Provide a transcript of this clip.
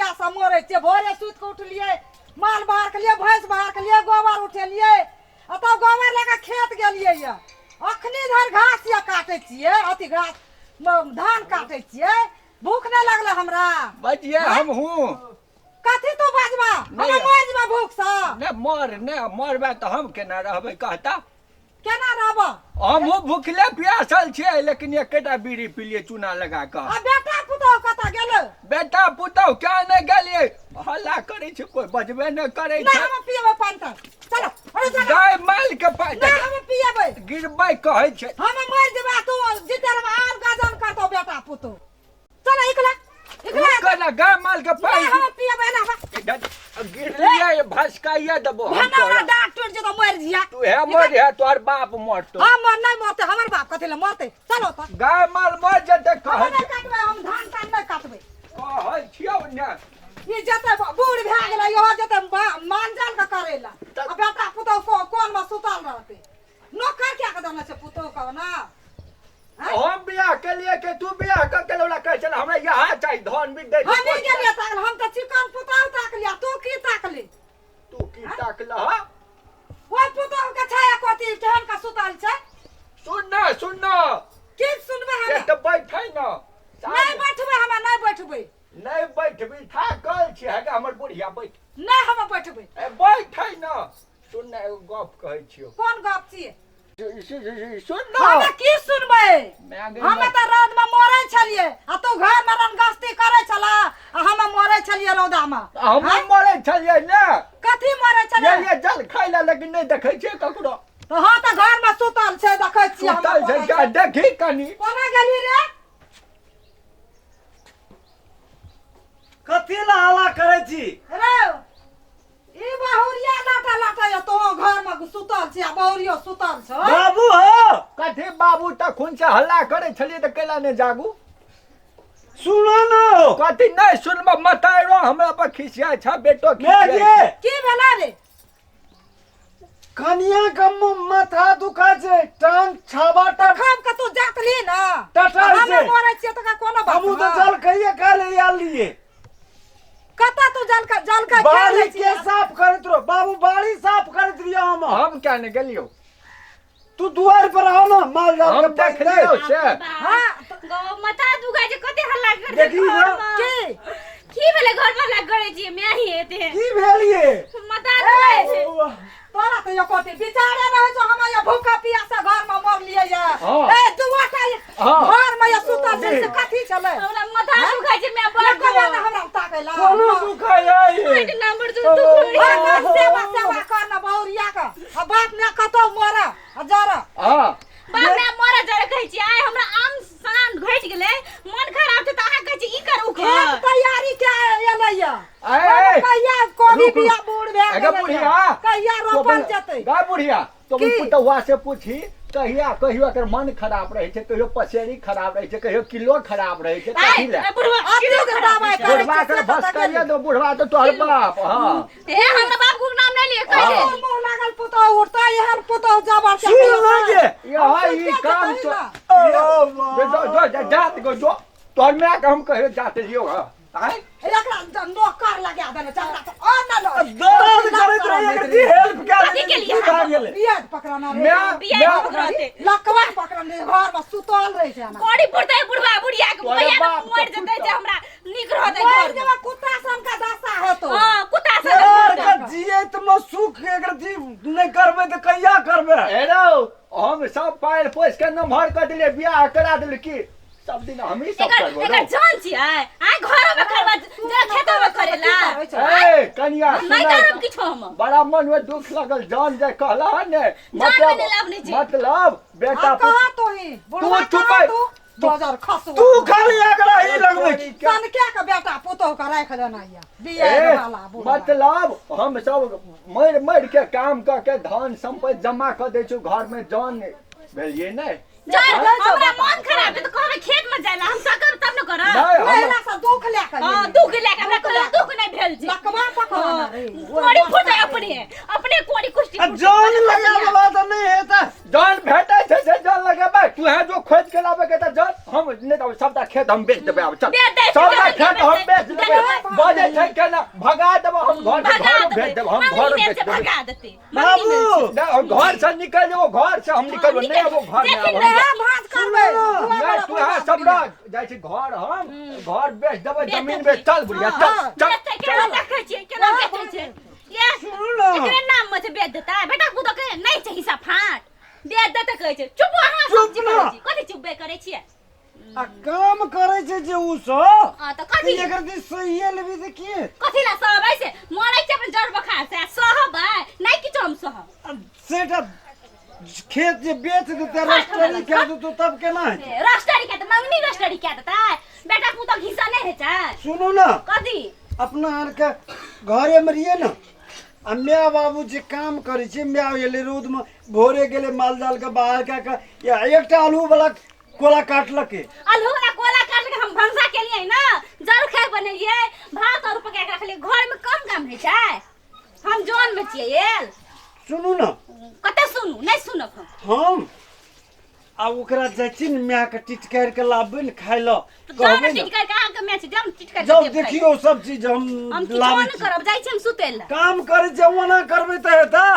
पियासा मरै छियै। भोरे सुति कऽ उठलियै, माल बाहर केलियै, भैंस बाहर केलियै, गोबर उठेलियै आ तब गोबर लए कऽ खेत गेलियै यऽ। अखनी धरि घास यऽ काटै छियै, अथी घास धान काटै छियै। भूख नहि लगलै हमरा? बजिए हमहूँ। कथी तू बजबा? नहि। हम मरि जेबै भूखसँ। नहि मर, नहि मरबै तऽ हम केना रहबै कहता? केना रहब? हमहूँ भुखले प्यासल छियै, लेकिन एकेटा बीड़ी पीलियै चूना लगा कऽ। आ बेटा पुतोह कतऽ गेलै? बेटा पुतोह क्या नहि गेलियै, हल्ला करै छै, कोइ बजबे नहि करै नहि छै। हम पियबै पानि तऽ चलो, अरे चलो। गाय माल के पानि नहि हम पियबै। गिरबै कहै छै। हम मरि जेबै आ तू जीते रहबै, आर गजन करतौ बेटा पुतोह। चलो इकला इकला। रुक ना, गाय माल के नहि पानि हम पियबै ना। गिरलियै भसकाइए देबो हम हमरा तोरा। डाँट टूट जेतौ, मरि जिया। तू हे मर हे, तोहर बाप मरतो। हम नहि मरतै, हमर बाप कथी लए मरतै? चलो तऽ। गाय माल मर जेतै हम कहै नहि छै। काटबै, हम धान तान नहि काटबै। कहै छियौ ने। ई जते बूढ़ भए गेलै, इहो जते माल जाल के करै लए आ बेटा पुतोह कोन मे सुतल रहतै? नौकर किया के देने छै पुतोह के ना? हम बियाह केलिए के तू बियाह कऽ के लौड़ा कहै छल हमरा यहाँ चाही धन भी दै हम ही गेलियै ताकल, हम तऽ चिकन पुतोह ताकलियै, तू की ताकली? तू की ताकलह? ओहि पुतोह के छै एको केहन के सुतल छै। सुन ना, सुन ना। की सुनबै हम? एक तऽ बैठै ना। नहि बैठबै, हमरा नहि बैठबै। नहि बैठबी, थाकल छी हे हमर बुढ़िया, बैठ। नहि हम बैठबै। ए बैठै ना, सुन ना, एगो गप कहै छियौ। कोन गप छियै? सुन ना। हमे की सुनबै? माय गै हमे माय। तऽ रौद में मरै छलियै आ तू घर में रनगस्ती करै छला आ हमे मरै छलियै रौदा में। हम आँय? मरै छलियै ने। कथी मरै छलियै? ये जल खाइ लए, लेकिन नहि देखै छियै ककरो। तऽ हँ तऽ घर में सुतल छै, देखै छियै हम। सुतल छै क्या? देखी कनी। कोना गेली रे? कथी ला हल्ला करै छी? रे ई बहुरिया लाटा लाटा या तो घर में सुतल छी आ बहुरियो सुतल छ। बाबू हो। कथी बाबू? तखुन से हल्ला करै छलियै तऽ कैला नहि जागू? सुनो ना हो। कथी नहि सुनब? मताइरो हमरा पर खिसियाइ छ, बेटो मैं खिसियाइ ये छै। की भेला रे? कनिया के माथा दुखा छै, टांग छाबा टा तखन कतौ जातली ना। टटल हमे छै। मरै छियै तऽ कोनो बात हमहूँ तऽ ना। जल खाइए खा ले आयल रहियै। कतऽ तू जल का जल का बाड़ी के साफ करैत रहो बाबू, बाड़ी साफ करैत रहियै हम। हम क्या नहि गेलियौ? तू दुआर पर आओ ना, माल जाल हम के पानि देख लियौ दे। से। हाँ। गौ माथा दुखा छै, कते हल्ला कर देखी ना। की की भेलै? घर पर हल्ला करै छियै, मैं ही एते की भेल ये? माथा दुखा छै। तोरा तऽ एको टी विचारे रहै छौ। हम ये भूखा पियासा घर में मरलियै ये। हाँ। ए दुआटा ये हाँ। घर में ये सुतल छै से कथी छलै? हमरा माथा दुखा छै, मैं बड़ एको बेर नहि हमरा ताकै ला। कोनो दुखा ये? पेट नंबर दू दुख। हर सेवा सेवा कर न बहुरिया के आ बाप ने कतौ मर आ जर। हाँ। बाप रे, मरे जरे कहै छी। आइ हमरा आम सामान घटि गेलै, मन खराब छै तऽ अहाँ कहै छी ई कर उ खेत कर। तैयारी के एलै ये। ए, ए, कहिया कोबी रुक, रुक। बिया बूढ़ भए एगे गेलै बुढ़िया। कहिया रोपल जेतै? गा बुढ़िया, तो की? पुतहुआ से पूछी, कहिया कहियो एकर मन खराब रहै छै, कहियो पसेरी खराब रहै छै, कहियो किलो खराब रहै छै, आइ कथी लए? ए, बुढ़वा अति किलो के खराब दबाइ छै। करै बुढ़वा छै के से भस कतऽ करिए गेलै? दो, बुढ़वा तो तोहर बाप। हाँ। हे, हमरा बाप के नाम नहि लिए कहि हाँ। दे। मुँह लागल पुतोह उठता, एहन पुतोह जबर के सुन ना गे। यह ई काम तो ओ जो जो जो जात गो जो तोहर माय के हम कहियो जात लियो। हां आय एकरा नौकर लगा देने छै हमरा तऽ और ना लो। दर्द करैत रहियै, एकर की हेल्प कए कथी के लिए? भए गेलै। बियाज पकड़ना रे। माय बियाह माय पकड़ते। लकवा पकड़ने घर में सुतल रहे छै ना। कौड़ी फुटतै बुढ़वा बुढ़िया के। तोरे भैया बाप के मर जेतै पुतौ। जे हमरा नीक रहतै मर घर में। जेबै, कुत्ता सन का दशा हेतौ। हां, कुत्ता सन यार के जियैत में सुख एकर जी नहि करबै तऽ कहिया करबै? ए रौ, हम सब पायल पोस के नमहर कऽ देलियै, बियाह करा देलियै, की सब दिन हमही सब एकर करबो एकर रौ? जान छियै आइ घरो में करबा जे खेतो में करेला। ए कनिया, नहि सुनै करब किछो हम। बड़ा मन में दुख लगल जान जे कहला हन ने। जान में नहि लाभ नहि छै। मतलब बेटा आ कहाँ तू ही बुढ़वा, तू कहाँ चुप। तू बजर खसुआ। तू खाली एकरा ही लगबै छी। सनके के बेटा पुतोह के राखि देना ये बियाह ए, वाला बुढ़वा। मतलब हम सब मरि मरि के काम कऽ के धन संपत्ति जमा कऽ दै छी घर में, जान भेलियै नहि? जान जाइ छौ हमरा बेटा। मन खराब छै तऽ कहबै खेत में जाय ला, हम सकब तब न करब। नहि हम महिला से दुख लए के हां, एलियै। दुख लए के हमरा कहियो दुख नहि भेल छै। लकवा पकड़ना रे। कोड़ी फुटै अपने अपने कोड़ी कुष्टी आ फुटतै। जान लगाबला तऽ नहि हेतै। जन भेटै छै से जन लगेबै। तू है जो खोज के लाबै के तऽ जन हम नहि तऽ सबटा खेत हम बेच देबै। आब चल। बेच दे, सबटा बेच दे, खेत हम बेच बेच दे। देबै। बाजै छै केना भगा देबो हम घर से, भगा घरो देबै। भेज देबो हम, मंगनी घरो मेल भेज से देबो। भगा देतै। मंगनी मेल बाबू से। नहि, हम घर से निकल जेबो, घर से हम निकलबो हाँ, नहि, आबो घर नहि देखिन आबो। ने। इएह भाँज करबै। नहि, तू यहाँ सब रह जाइ छी घर, हम घर बेच देबै, बेच जमीन देबै। बेच। चल बुढ़िया, चल हाँ, चल। बेचतै केना? देखै छियै केना बेचै छै। ये सुनू ने। एकरे नाम में छै बेच देतै। बेटा पुतोह के नहि छै हिस्सा फाट, बेच देतै कहै छै। चुप अहाँ सब। चुप चुप ना। करै छी, कथी चुपबे करै छियै? आ काम करै छै जे उ सब। हाँ, तऽ कथी? एकर दी सहिए लेबी तऽ की हेतै? कथी ला सहबै से? मरै छै अपन जड़ बोखार से आ सहबै नहि किछो हम सहब। आ सेटा खेत जे बेच देतै, रजिस्ट्री कए देतौ, तब केना हेतै? रजिस्ट्री कए देतै? मंगनी रजिस्ट्री कए देतै? बेटा पुतोह के हिस्सा नहि होइ छै? सुनू ने। कथी? अपना आरके घरेमे रहियै ने, आ माय बाबू जे काम करै छै, माय गेलै रौदमे, भोरे गेलै माल जालके बाहर कए कऽ, या एकटा आलू वाला कोला काटलकै। आलू वाला कोला काटलकै। हम भनसा केलियै ने, जलखै बनेलियै, भात और पका के रखलियै। घर में कम काम होइ छै? हम जौन में छियै आयल। सुनू ने। कते सुनू? नहि सुनब हम। हम आ ओकरा जाइ छी ने, मायके टिटकारि कऽ लाबबै ने खाय लए। तऽ जाउ ने। कहबै ने। टिटकारि के अहाँके मैच जाउ ने, टिटकारि के जाउ। देब खाय। देखियौ, सब चीज हम हम किछो लाबै नहि छी। करब, जाइ छी हम सुतै लए। काम करै छै, ओना करबै तऽ हेतै?